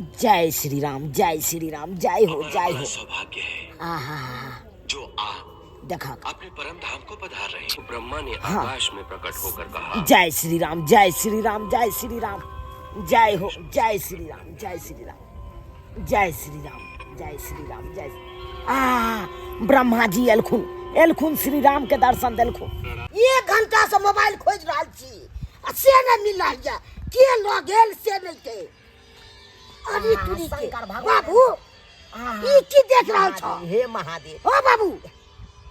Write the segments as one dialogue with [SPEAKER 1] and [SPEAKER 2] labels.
[SPEAKER 1] जय श्री राम, जय श्री राम, जय हो,
[SPEAKER 2] हमारा
[SPEAKER 1] जय
[SPEAKER 2] बड़ा
[SPEAKER 1] हो।
[SPEAKER 2] सौभाग्य है
[SPEAKER 1] आहा,
[SPEAKER 2] जो आप
[SPEAKER 1] देखा
[SPEAKER 2] अपने परम धाम को पधार रहे हैं।
[SPEAKER 3] ब्रह्मा ने
[SPEAKER 1] हाँ।
[SPEAKER 3] आकाश में प्रकट होकर कहा,
[SPEAKER 1] जय श्री राम, जय श्री राम, जय श्री राम, जय हो, जय श्री राम, जय श्री राम, जय श्री राम, जय श्री राम, जय। आ ब्रह्मा जी एलखुन, एलखुन श्री राम के दर्शन देलखुन।
[SPEAKER 4] एक घंटा से मोबाइल खोज रहल छी आ से नहीं मिल रहल ये, के लऽ गेल से नहीं के। अरे
[SPEAKER 1] आ,
[SPEAKER 4] तुरी के
[SPEAKER 1] शंकर भगवान।
[SPEAKER 4] बाबू,
[SPEAKER 1] आ,
[SPEAKER 4] ई की देख रहल छौ?
[SPEAKER 1] हे महादेव।
[SPEAKER 4] ओ बाबू।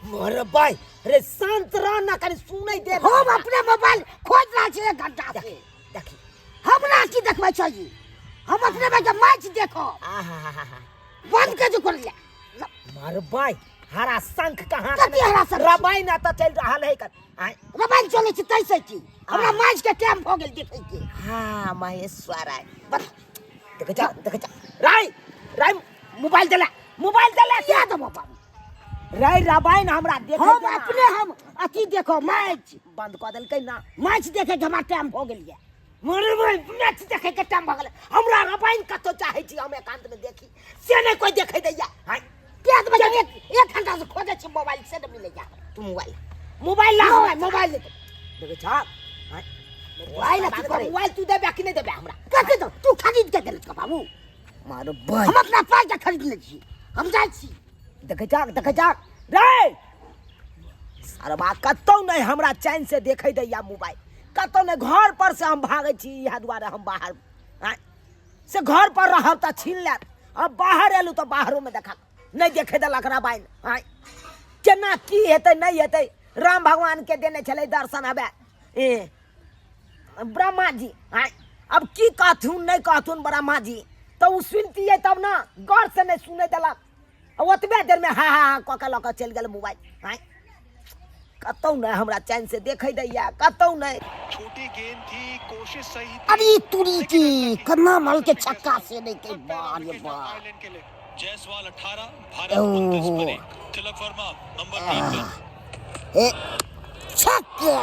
[SPEAKER 1] मोर भाई रे, शांत रह ना, कनी सुनै दे।
[SPEAKER 4] हम अपने मोबाइल खोज रहल छी एक घंटा से।
[SPEAKER 1] देखी
[SPEAKER 4] हमरा की देखबै छौ ई? हम अपने भाई मैच देखो।
[SPEAKER 1] आहा,
[SPEAKER 4] बंद के जो कर लिया।
[SPEAKER 1] मरबै हरा शंख कहाँ?
[SPEAKER 4] कथी हरा शंख?
[SPEAKER 1] रामायण एतऽ चलि रहल है। आँय?
[SPEAKER 4] रामायण चलै छै तैसे की? हमरा मैच के टाइम भऽ गेल देखै के।
[SPEAKER 1] हाँ महेश्वर आय, देख जा, देख जा। राय राय, मोबाइल देला, मोबाइल देला।
[SPEAKER 4] क्या देबो बाबू?
[SPEAKER 1] राय, रामायण हमरा देखे
[SPEAKER 4] हम
[SPEAKER 1] देना।
[SPEAKER 4] अपने हम अथी देखो मैच।
[SPEAKER 1] बंद कऽ देलकै ना।
[SPEAKER 4] मैच देखे के हमरा टाइम भऽ गेल ये।
[SPEAKER 1] मरबै, मैच देखे के टाइम भऽ गेलै। हमरा रामायण कतौ चाहै छी हम एकांत में देखी, से नहि कोई देखै दैया। आँय?
[SPEAKER 4] क्या देबै? एक घंटा से खोजै छी मोबाइल, से नहि मिलैया।
[SPEAKER 1] तू मोबाइल, मोबाइल ला हमरा।
[SPEAKER 4] मोबाइल
[SPEAKER 1] देखै छह? आँय?
[SPEAKER 4] मोबाइल अथी करे।
[SPEAKER 1] मोबाइल तू देबे कि नहि देबे हमरा?
[SPEAKER 4] कथी दो? तू खरीद के देलक बाबू?
[SPEAKER 1] मारबै।
[SPEAKER 4] हम अपना पाइ के खरीद लै छी। हम जाइ छी।
[SPEAKER 1] देखै छह, देखै छह रे सरबा, कतौ नहि हमरा चैन से देखै दैया मोबाइल, कतौ नहि। घर पर से हम भागै छी इएह दुआरे। हम बाहर आँय, से घर पर रहब तऽ छीन लेत। अब बाहर एलहुँ तऽ बाहरोमे देखा नहि देखै देलक रामायण। आँय, केना की हेतै नहि हेतै? राम भगवानके देने छलै दर्शन हवे ए ब्रह्मा जी। आँय, अब की कहथुन नहि कहथुन ब्रह्मा जी, तऽ ओ सुनतियै तब ने। गौर से नहि सुनै देलक। आ ओतबे देरमे हा हा हा कऽ के लऽ कऽ चलि गेल मोबाइल। आँय, कतौ नहि हमरा चैन से देखै दैया, कतौ नहि।
[SPEAKER 5] छोटी गेंद थी, कोशिश सही थी।
[SPEAKER 4] अरे तुरी की कन्ना मल के छक्का से नहीं के, बार ये बार।
[SPEAKER 5] आयरलैंड के लिए
[SPEAKER 6] जायसवाल 18, भारत
[SPEAKER 4] ओह।
[SPEAKER 6] 29 पर 1। तिलक वर्मा नंबर 3 पर।
[SPEAKER 4] ए छक्का।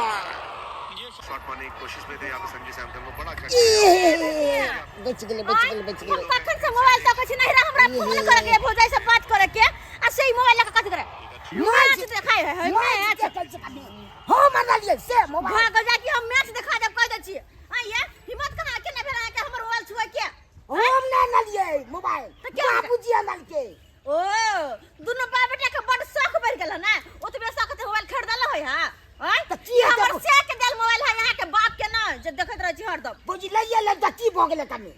[SPEAKER 6] ये
[SPEAKER 7] शॉट मारने की कोशिश में थे यहाँ पे संजय सैमसन को, बड़ा अच्छा।
[SPEAKER 4] ए, बच गेलै, बच गेलै, बच
[SPEAKER 8] हम
[SPEAKER 4] गेलै।
[SPEAKER 8] कखन से मोबाइल तकै छी, नहीं हमरा फोन करे के, भौजाई से बात करे के, आ से ई मोबाइल लऽ के कथी करे? मैच देखाय है, है
[SPEAKER 4] मैच
[SPEAKER 8] मैच
[SPEAKER 4] देखै छी कभी। हम आनलियै से मोबाइल।
[SPEAKER 8] भाग जा कि हम मैच देखा देब, कह दै छी। आ ये हिम्मत केना केना भेल अहाँके हमर मोबाइल छुए के?
[SPEAKER 4] हम नहि आनलियै मोबाइल।
[SPEAKER 8] तऽ के आनलकै?
[SPEAKER 4] बाबूजी आनलकै।
[SPEAKER 8] ओ दुनू बाप बेटा के बड शौक बढ़ गेल है ना, ओतबे शौक ते मोबाइल खरीदल है। हां आय।
[SPEAKER 4] तऽ की हेतै?
[SPEAKER 8] हमर से के देल मोबाइल है, अहाँके बाप के ना जे देखैत रहै छी हरदम।
[SPEAKER 4] बुझि लैये ले तऽ की भऽ गेलै कनि?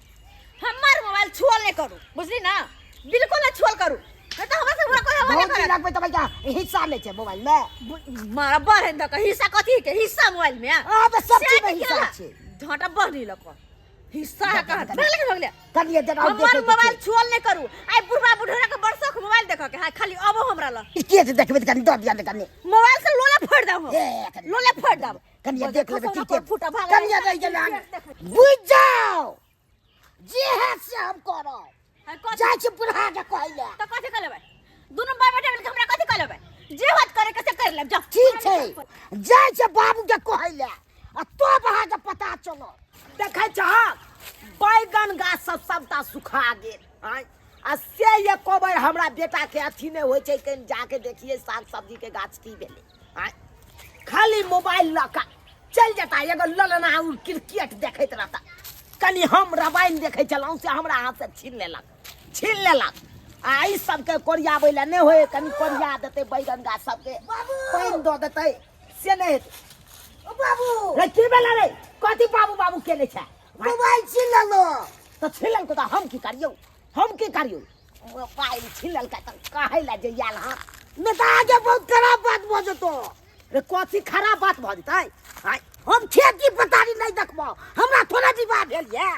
[SPEAKER 8] हमर मोबाइल छुअल नहि करू, बुझली ना? बिल्कुल नहि छुअल करू, नहीं तऽ हमरा से बुरा कोई हवा नहीं
[SPEAKER 4] भौजी
[SPEAKER 8] करत।
[SPEAKER 4] लगबै तऽ भैया हिस्सा नहि छै मोबाइल मे।
[SPEAKER 8] मारा बहन दऽ के हिस्सा, कथी के हिस्सा मोबाइल में?
[SPEAKER 4] आ तऽ सब चीज मे
[SPEAKER 8] से
[SPEAKER 4] हिस्सा
[SPEAKER 8] केला?
[SPEAKER 4] छै।
[SPEAKER 8] झाँटा बहनी लऽ कऽ हिस्सा है कहाँ? भगले कि भगले?
[SPEAKER 4] कनिये जगह
[SPEAKER 8] हमर मोबाइल छुअल नहीं करू। आई बुढ़वा बुढ़रा के बड़ शौक मोबाइल देखऽ के, हाँ खाली अबो हमरा लग।
[SPEAKER 4] के जे देखबै तऽ कनि दऽ दिअ ने कनि।
[SPEAKER 8] मोबाइल से लोला फोड़ देब हम।
[SPEAKER 4] ए, कनि।
[SPEAKER 8] लोला फोड़ देब।
[SPEAKER 4] कनिये देख लेबै
[SPEAKER 8] खसौना
[SPEAKER 4] क्रिकेट।
[SPEAKER 8] पर फूटा भाग।
[SPEAKER 4] कनिये रहि गेलै हन। बुझि जाओ, जे हैत से हम करब।
[SPEAKER 8] हाँ, कथी?
[SPEAKER 4] जाइ छी बुढ़ा के कहै लए।
[SPEAKER 8] तऽ कथी कऽ लेबै? दुनू बाप बेटा मिलके हमरा कथी कऽ लेबै? जे होत करे के से कर लेब, जाओ।
[SPEAKER 4] ठीक छै, जाइ छै बाबू के कहै लए आ तब अहाँके पता चलत।
[SPEAKER 1] देखै छहक बैगन गाछ सब सबटा सुखा गेल। आँय, आ से एको बेर हमरा बेटाके अथी नहि होइ छै, कनि जाके देखिए साग सब्जीके गाछ की भेलै। आँय, खाली मोबाइल लऽ कऽ चलि जेता, एगो ललना ओ क्रिकेट देखैत रहता। कनि हम रामायण देखै छलहुँ से हमरा हाथसँ छीन लेलक, छीन लेलक। आ ई सबके कोरियाबै लए नहि होइ, कनि कोरिया देतै बैगन गाछ सबके, पानि दऽ देतै, से नहि हेतै।
[SPEAKER 4] ओ बाबू।
[SPEAKER 1] रे की भेलै रे? कथी बाबू बाबू केने छै?
[SPEAKER 4] मोबाइल छीन लेलो।
[SPEAKER 1] तऽ छीन लेलकै तऽ हम की करियौ? हम की करियौ? मोबाइल छीन लेलकै तऽ कहै लए जे आयल हँ।
[SPEAKER 4] नहि तऽ आगे बहुत खराब बात भऽ जेतौ।
[SPEAKER 1] रे कथी खराब बात भऽ जेतै? आँय?
[SPEAKER 4] हम खेती पथारी नहि देखबो, हमरा थोड़ा विवाह भेल ये।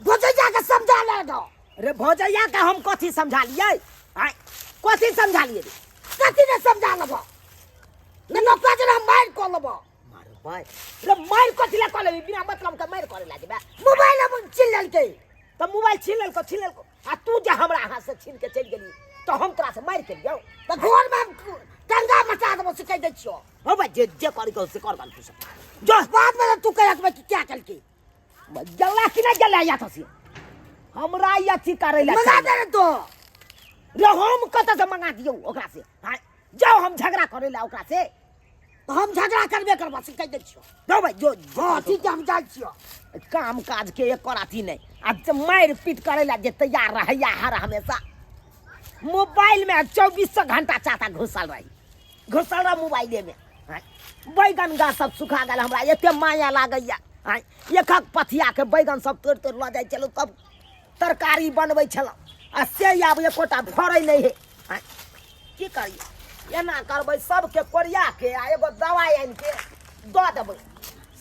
[SPEAKER 4] भौजैया के समझा ले दो।
[SPEAKER 1] रे भौजैया के हम कथी समझा लियै? आँय, कथी समझा लियै रे?
[SPEAKER 4] कथी नहि समझा लेबो? नहि नौका जे हम मारि कऽ लेबो।
[SPEAKER 1] मारबै रे? मारि कथी लए कऽ लेबही? बिना मतलब के मारि करे लए जेबै?
[SPEAKER 4] मोबाइल हम छीन लेलकै।
[SPEAKER 1] तऽ मोबाइल छीन लेलको, छीन लेलको, आ तू जे हमरा हाथ से छीन के चलि गेली तऽ हम तोरा से मारि केलियौ?
[SPEAKER 4] तऽ घर मे हम दंगा मचा देबो से कहि दै छियौ।
[SPEAKER 1] हो भाइ, जे जे करी के से कर तू सब जो।
[SPEAKER 4] बाद में तू कहि सकबै कि क्या केलकै।
[SPEAKER 1] गेला कि नहि गेला या तो से? हमरा ई अथी करै लए
[SPEAKER 4] मंगा दे रे तो।
[SPEAKER 1] रे हम कतऽ से मंगा दियौ ओकरा से? आँय, जाउ हम झगड़ा करै लए ओकरा से।
[SPEAKER 4] तऽ हम झगड़ा करबे करबऽ, से कहि दै छियौ।
[SPEAKER 1] जो भाइ जो।
[SPEAKER 4] हँ ठीक छै, हम जाइ छियौ।
[SPEAKER 1] काम काज के एकर अथी नहि, आ जे मारि पीट करै लए जे तैयार रहैया हर हमेशा। मोबाइल में 24 घंटा चाचा घुसल रही, घुसल रह मोबाइले में। आँय, बैगन गाछ सब सुखा गेल, हमरा एते माया लागैया। आँय, एकक पथिया के बैगन सब तोड़ि तोड़ि लऽ जाइ छलहुँ, तब तरकारी बनबै छलहुँ, आ से आब एकोटा फड़ै नहि है। आँय, की करियै? एना करबै, सबके कोरिया के आ एगो दवाइ आनि के दऽ देबै,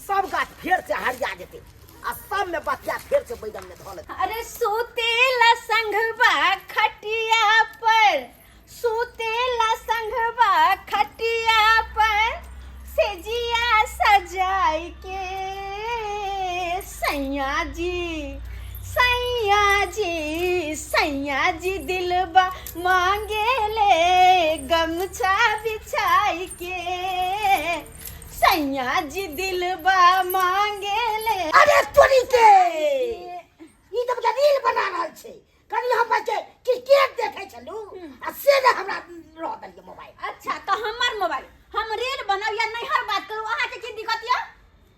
[SPEAKER 1] सब गाछ फेर से हरिया जेतै आ सबमे बतिया फेर से बैगन में धऽ लेतै।
[SPEAKER 8] अरे सुतेला संघवा खटिया पर, सुतेला संघवा खटिया पर, सेजिया सजाई के सैया जी, सैया जी, सैया जी दिलबा मांगे ले गमछा बिछाई के, सैया जी दिलबा मांगे ले।
[SPEAKER 4] अरे तोरी के ई तऽ रील बना रहल छै। कनी हम बच्चे क्रिकेट देखै छलू आ से ने हमरा रह देलियै मोबाइल।
[SPEAKER 8] अच्छा तऽ हमर मोबाइल हम रील बनाउ या नैहर बात करू, अहाँके की दिक्कत यऽ?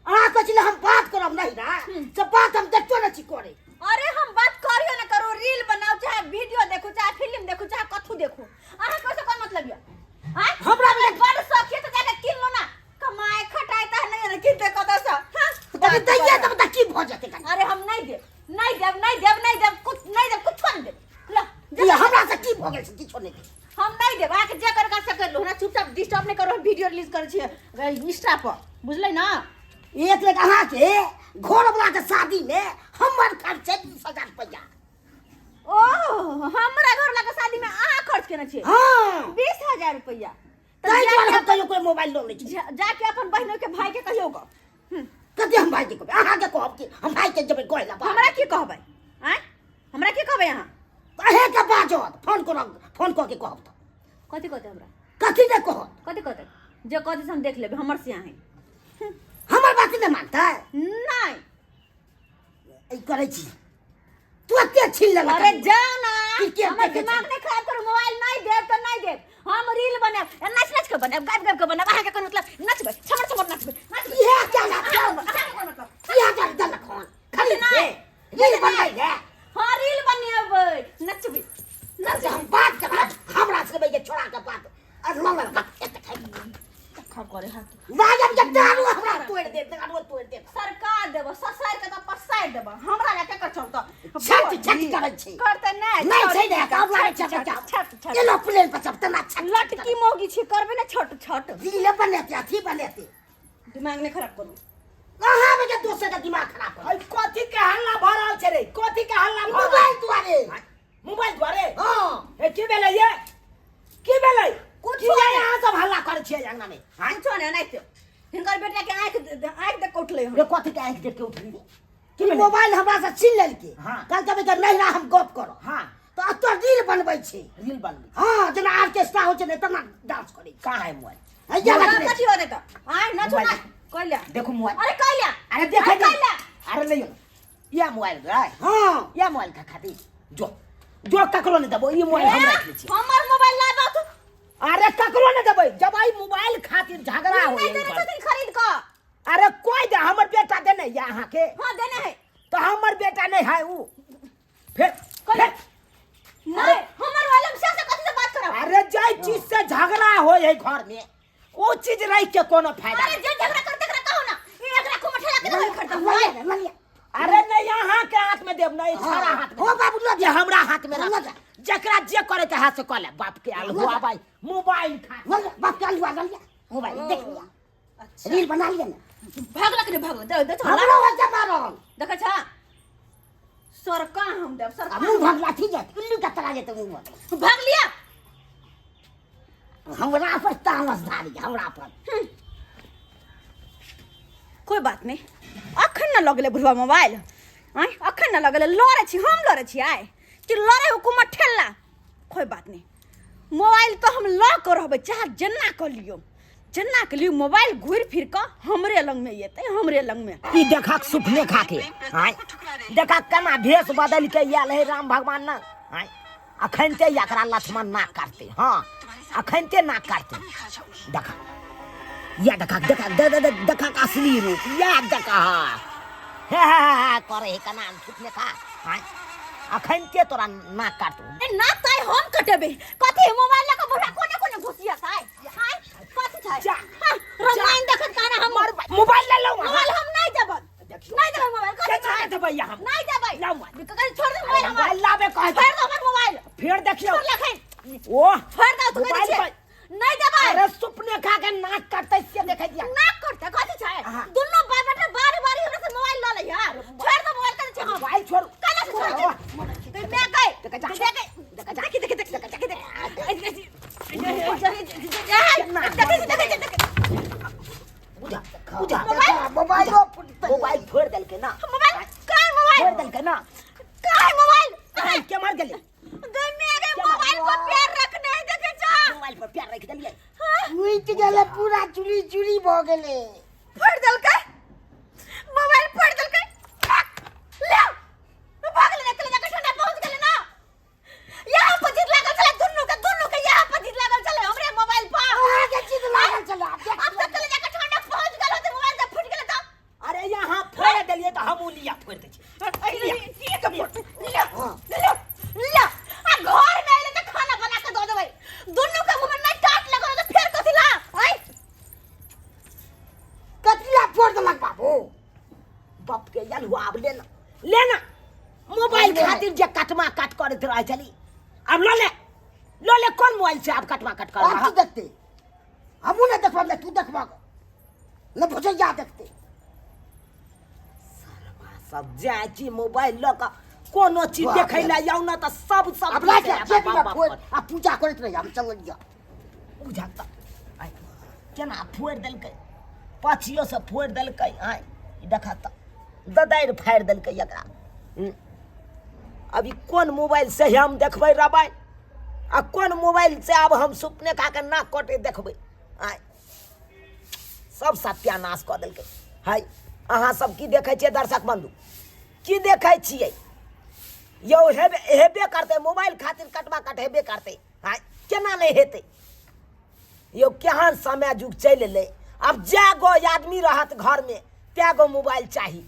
[SPEAKER 4] अहाँ कहै छलै हम बात करब नहीं ना, से बात हम देखतो नहि छी करे।
[SPEAKER 8] अरे हम बात करियो ना करू, रील बनाउ चाहे वीडियो देखू चाहे फिल्म देखू चाहे कथू देखू, अहाँके ओहिसँ कोन मतलब यऽ? आँय?
[SPEAKER 4] हमरा
[SPEAKER 8] अगर बड़ शौक यऽ तऽ जाके कीन लो ना, कमाए खटाए तऽ नहि ने कीनते कतऽसँ। हाँ?
[SPEAKER 4] तब दैया तब तऽ की भऽ जेतै कनी?
[SPEAKER 8] अरे हम नहीं देब, नहीं देब, नहीं देब, नहीं देब, कुछ नहीं देब, कुछो नहीं देब। लो,
[SPEAKER 4] ई हमरा से की भऽ गेल से किछो नहि देब।
[SPEAKER 8] हम नहीं देब, अहाँके जे करे से कर लो, हमरा चुपचाप डिस्टर्ब नहीं करो, हम वीडियो रिलीज करै छियै इंस्टा पर, बुझलै ना?
[SPEAKER 4] एक लाख अहाँके घर वाला के शादी में हमर खर्च छै 20,000 रुपया।
[SPEAKER 8] ओ हमरा घर वाला के शादी में अहाँ खर्च केने छियै?
[SPEAKER 4] हाँ।
[SPEAKER 8] 20,000 रुपया। तऽ
[SPEAKER 4] ताहि दुआरे
[SPEAKER 8] जाके
[SPEAKER 4] हम कहियो कोई मोबाइल लऽ लै छी।
[SPEAKER 8] जाके अपन बहिनो के भाई के कहियो गप।
[SPEAKER 4] कथी हम भाई के कहबै? अहाँके कहब कि हम भाई के जेबै कहै लए?
[SPEAKER 8] हमरा की कहबै? आँय, हमरा की कहबै अहाँ?
[SPEAKER 4] अहेँ के बाजत, फोन करब, फोन कऽ के कहब तऽ।
[SPEAKER 8] कथी कहतै हमरा?
[SPEAKER 4] कथी नहि कहत?
[SPEAKER 8] कथी कहतै? जे कहतै से हम देख लेबै, हमर से अहाँ
[SPEAKER 4] हमर बात नहि मानतै?
[SPEAKER 8] नहि।
[SPEAKER 4] ई करै छी तू एते छीन लेलक।
[SPEAKER 8] अरे जाओ ना,
[SPEAKER 4] क्रिकेट
[SPEAKER 8] हमर
[SPEAKER 4] देखै
[SPEAKER 8] दिमाग
[SPEAKER 4] छी।
[SPEAKER 8] नहि खराब करू। मोबाइल नहि देब तऽ नहि देब, हम रील बनायब, नाच नाच के बनायब, गाबि गाबि के बनायब, अहाँके कोन मतलब? नचबै छमर छमर, नचबै नचबै।
[SPEAKER 4] इएह क्या लाभ?
[SPEAKER 8] अहाँके कोन मतलब?
[SPEAKER 4] इएह क्या देलक हन खरीद के रील बनबै ले?
[SPEAKER 8] हाँ रील बनेबै, नचबै
[SPEAKER 4] नचबै। हम बात करब हमरा से के छोड़ा के बात आ लऽ लेलक एते
[SPEAKER 8] खब करे हाथ
[SPEAKER 4] वाजब के दारू हमरा तोड़ि दे, दारू तोड़ि दे।
[SPEAKER 8] सरकार देबो ससारि के तऽ पसारि देबो, हमरा लए केकर चलतौ?
[SPEAKER 4] छट छट करै छै।
[SPEAKER 8] करतै नहि।
[SPEAKER 4] नहि छै ने, काम लागै छै बच्चा।
[SPEAKER 8] छट छट
[SPEAKER 4] एरोप्लेन पर सब तना छट
[SPEAKER 8] लटकी मौगी छी, करबै ने छट छट।
[SPEAKER 4] रील बनेतै, अथी बनेतै।
[SPEAKER 8] दिमाग नहि खराब करू।
[SPEAKER 4] अहाँ बजे दोसर के दिमाग खराब करू।
[SPEAKER 1] अइ कथी के हल्ला भऽ रहल छै रे? कथी के हल्ला भऽ रहल?
[SPEAKER 4] मोबाइल दुआरे।
[SPEAKER 1] मोबाइल दुआरे?
[SPEAKER 4] हाँ।
[SPEAKER 1] ए की भेलै ये? की भेलै?
[SPEAKER 8] कुछो
[SPEAKER 1] की
[SPEAKER 8] नहि।
[SPEAKER 1] अहाँ सब हल्ला करै छियै अंगना में?
[SPEAKER 8] हाँ? कुछो नहि, एनाहिते हिनकर बेटा के आँखि आँखि देख के उठलै हन।
[SPEAKER 1] रे कथी के आँखि देख के उठली रे? की भेलै?
[SPEAKER 4] मोबाइल हमरा से छीन लेलकै।
[SPEAKER 1] हाँ।
[SPEAKER 4] कहलकै बेटा नहीं रहा हम गप करब।
[SPEAKER 1] हाँ।
[SPEAKER 4] तऽ एतऽ रील बनबै छै।
[SPEAKER 1] रील बनबै?
[SPEAKER 4] हाँ, जेना ऑर्केस्ट्रा होइ छै ने तेना डांस करै छै।
[SPEAKER 1] कहाँ है मोबाइल?
[SPEAKER 4] हैया
[SPEAKER 8] मोबाइल
[SPEAKER 4] रखने
[SPEAKER 8] कथी होतै तऽ? आँय नचू ना
[SPEAKER 1] मोबाइल।
[SPEAKER 8] कैला
[SPEAKER 1] देखू मोबाइल।
[SPEAKER 8] अरे कैला।
[SPEAKER 1] अरे देखै
[SPEAKER 8] अरे कैला।
[SPEAKER 1] अरे नहीं या मोबाइल रे।
[SPEAKER 4] हाँ।
[SPEAKER 1] या मोबाइल का खातिर जो जो ककरो नहीं देबो, ई मोबाइल हम राख लै छी।
[SPEAKER 8] हमर मोबाइल लाबऽ तू।
[SPEAKER 1] अरे ककरो नहीं देबै, जब आई मोबाइल खातिर झगड़ा
[SPEAKER 8] नहीं
[SPEAKER 1] होई
[SPEAKER 8] देने छथिन खरीद कऽ।
[SPEAKER 1] अरे कोई दे, हमर बेटा देने या अहाँ के?
[SPEAKER 8] हाँ देने है।
[SPEAKER 1] तो हमर बेटा नहीं है ऊ। फिर
[SPEAKER 8] कोई
[SPEAKER 1] फिर
[SPEAKER 8] नहीं, हमर वाला से से कथी से बात करब?
[SPEAKER 1] अरे जाय चीज से झगड़ा होय है घर में, ओ चीज रख के कोनो फायदा
[SPEAKER 8] अरे
[SPEAKER 1] नहीं।
[SPEAKER 8] जे झगड़ा करते एकरा कहो ना, ई एकरा खूब ठेला के देबै खरीद मोबाइल।
[SPEAKER 4] ललिया।
[SPEAKER 1] अरे नहीं अहाँ के हाथ में देब, नहीं छाड़ा हाथ में।
[SPEAKER 4] हो बाबू लऽ
[SPEAKER 1] ये हमरा हाथ में
[SPEAKER 4] लऽ
[SPEAKER 1] रख,
[SPEAKER 4] जा।
[SPEAKER 1] जकरा जे करे के हाथ से कऽ ले। बाप के आलू भाई मोबाइल खा
[SPEAKER 4] ललिया, बाप के आलू ललिया मोबाइल देख लिया।
[SPEAKER 8] अच्छा।
[SPEAKER 4] रील बना लिया ना।
[SPEAKER 8] भागलक रे भागल दे दे
[SPEAKER 4] हमरो हो जा मारल।
[SPEAKER 8] देखै छा सरका हम देब
[SPEAKER 4] आ
[SPEAKER 8] सरका।
[SPEAKER 4] मुंह भगला ठीक है, उल्लू का तरह जेतै मुंह भगला।
[SPEAKER 8] भाग लिया।
[SPEAKER 4] हमरा पर तामस धारी हमरा पर।
[SPEAKER 8] कोई बात नहीं, अखन न लगले बुढ़वा मोबाइल। आय अखन न लगले, लड़े छी हम, लड़े छी आय कि लड़े हुकुमत ठेला। कोई बात नहीं, मोबाइल तो हम लऽ के रहबै, चाहे जेना कऽ लियौ, जेना के लियौ मोबाइल घुरि फिर कऽ हमरे लग में एतै, हमरे लग में।
[SPEAKER 1] ई देखक सुपने खा के आय, देखा केना भेष बदलि के आयल है राम भगवान ना आय। अखन ते एकरा लक्ष्मण ना करते। हाँ, अखन ते ना करते। देखा या देखा देखा दे दे देखा असली रूप या देखा। हे हे हे करे है केना सुपने खा आय, अखन ते तोरा ना काटू।
[SPEAKER 8] ए ना ताई हम कटेबे। कथी मोबाइल लऽ कऽ बुढ़ा कोने कोने घुसियत आय? आय कथी छै?
[SPEAKER 1] जा।
[SPEAKER 8] हाँ, रामायण देखत काना हम
[SPEAKER 1] मोबाइल ले लौ।
[SPEAKER 8] मोबाइल हम नहीं देबै। नहीं देबै मोबाइल। कथी
[SPEAKER 1] केना
[SPEAKER 8] छै?
[SPEAKER 1] देबै हम?
[SPEAKER 8] नहीं देबै।
[SPEAKER 1] लाउ मोबाइल।
[SPEAKER 8] कथी छोड़ दे मोबाइल हमर।
[SPEAKER 1] मोबाइल लाबे कहै
[SPEAKER 8] छोड़ दे हमर मोबाइल।
[SPEAKER 1] फेर देखियौ।
[SPEAKER 8] छोड़ लखन।
[SPEAKER 1] ओ
[SPEAKER 8] छोड़ दे, तू कहै
[SPEAKER 1] मोबाइल
[SPEAKER 8] छियै।
[SPEAKER 1] पर
[SPEAKER 8] नहीं देबै।
[SPEAKER 1] अरे सुपने खा के नाक काटतै से देखै दिया।
[SPEAKER 8] नाक काटतै कथी छै?
[SPEAKER 1] हाँ।
[SPEAKER 8] दुनू बाप बेटा बारी बारी हमरा से मोबाइल लऽ लै यार। छोड़ दे मोबाइल कथी छै हम?
[SPEAKER 1] मोबाइल छोड़।
[SPEAKER 8] काला से छोड़ दे। मैं गई।
[SPEAKER 1] देखा जा।
[SPEAKER 8] देखा।
[SPEAKER 1] देखा जा।
[SPEAKER 8] देखी देखी देखी देखी देखी। देखी देखी देखी।
[SPEAKER 1] बुझा बुझा।
[SPEAKER 4] मोबाइल
[SPEAKER 1] मोबाइल फोड़ देलकै ना।
[SPEAKER 8] मोबाइल काय मोबाइल?
[SPEAKER 1] फोड़ देलकै ना।
[SPEAKER 8] काय मोबाइल?
[SPEAKER 1] काय के मर गेलै?
[SPEAKER 8] गई मेरे मोबाइल पर पैर रखने है देखे जा।
[SPEAKER 1] मोबाइल पर पैर रख देलियै।
[SPEAKER 4] टूटि गेलै पूरा, चूड़ी चूड़ी भऽ गेलै।
[SPEAKER 8] फोड़ देलकै मोबाइल, फोड़ देलकै। ले भाग ले, चले जाके ठंडा पहुंच गेलै ना। यहाँ पर जिद लागल छलै दुनू के, दुनू के यहाँ पर जिद लागल छलै हमरे मोबाइल पर।
[SPEAKER 4] अहाँ के जिद लागल छलै।
[SPEAKER 8] अब तक चले जाके ठंडा पहुंच गेल होतै मोबाइल तऽ फूटि गेलै तऽ।
[SPEAKER 1] अरे यहाँ फोड़ देलियै तऽ हम लिया फोड़ दै छियै।
[SPEAKER 8] ले ले आ घर में अइले तऽ खाना बना के दऽ देबै। दुनू के मुंह में नहि टाट लगल तऽ फेर कथी ला? आँय
[SPEAKER 4] कथी ला फोड़ देलक बाबू?
[SPEAKER 1] बाप के यार हुआ, आब लेना लेना मोबाइल खातिर जे कटमा कट करैत रहै छली, आब लऽ ले लऽ ले। कोन मोबाइल छै आब कटमा कट कर?
[SPEAKER 4] आब की देखते? हमहूँ नहि देखब ने, तू देखबह ने, भुजैया देखते।
[SPEAKER 1] सब जाइ छी मोबाइल लऽ कऽ कोनो चीज
[SPEAKER 4] बाप
[SPEAKER 1] देखै
[SPEAKER 4] रे।
[SPEAKER 1] लए आउ ने तऽ सब सब
[SPEAKER 4] आब राखि
[SPEAKER 1] बाप,
[SPEAKER 4] जेबी
[SPEAKER 1] बाप,
[SPEAKER 4] में
[SPEAKER 1] बाप,
[SPEAKER 4] फोड़ आ पूजा करैत रही, हम चललियै।
[SPEAKER 1] बुझा तऽ आइ केना फोड़ि देलकै, पाछियो से फोड़ि देलकै। आइ ई देखा तऽ ददारि फाड़ि देलकै एकरा। अभी कोन मोबाइल से हम देखबै रामायण आ कोन मोबाइल से आब हम सुपने खा के नाक कटे देखबै? आइ सब सत्यानाश कऽ देलकै। हाय, अहाँ सब की देखै छियै दर्शक बंधु? की देखै छियै यौ? हेबे हेबे करतै, मोबाइल खातिर कटबा कट हेबे करतै। आँय, केना नहि हेतै यौ? केहन समय जुग चलि एलै। आब जए गो आदमी रहत घरमे तए गो मोबाइल चाही,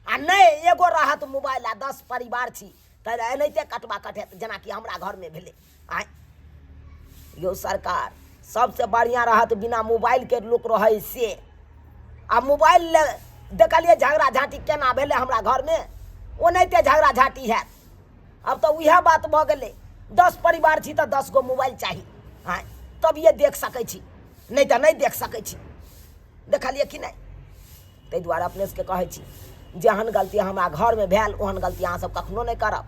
[SPEAKER 1] आ नहि एगो रहत मोबाइल आ 10 परिवार छी तऽ एनाहिते कटबा कट हेत, जेनाकि हमरा घरमे भेलै। आँय यौ सरकार, सबसँ बढ़िआँ रहत बिना मोबाइलके लोक रहै से। आ मोबाइल लए देखलियै झगड़ा झाँटी केना भेलै हमरा घरमे, ओनाहिते झगड़ा झाँटी हैत। आब तऽ उएह बात भऽ गेलै, 10 परिवार छी तऽ 10 गो मोबाइल चाही। आँय, तभिए देख सकै छी, नहि तऽ नहि देख सकै छी। देखलियै कि नहि? ताहि दुआरे अपने सबके कहै छी, जेहन गलती हमरा घरमे भेल ओहन गलती अहाँ सब कखनो नहि करब।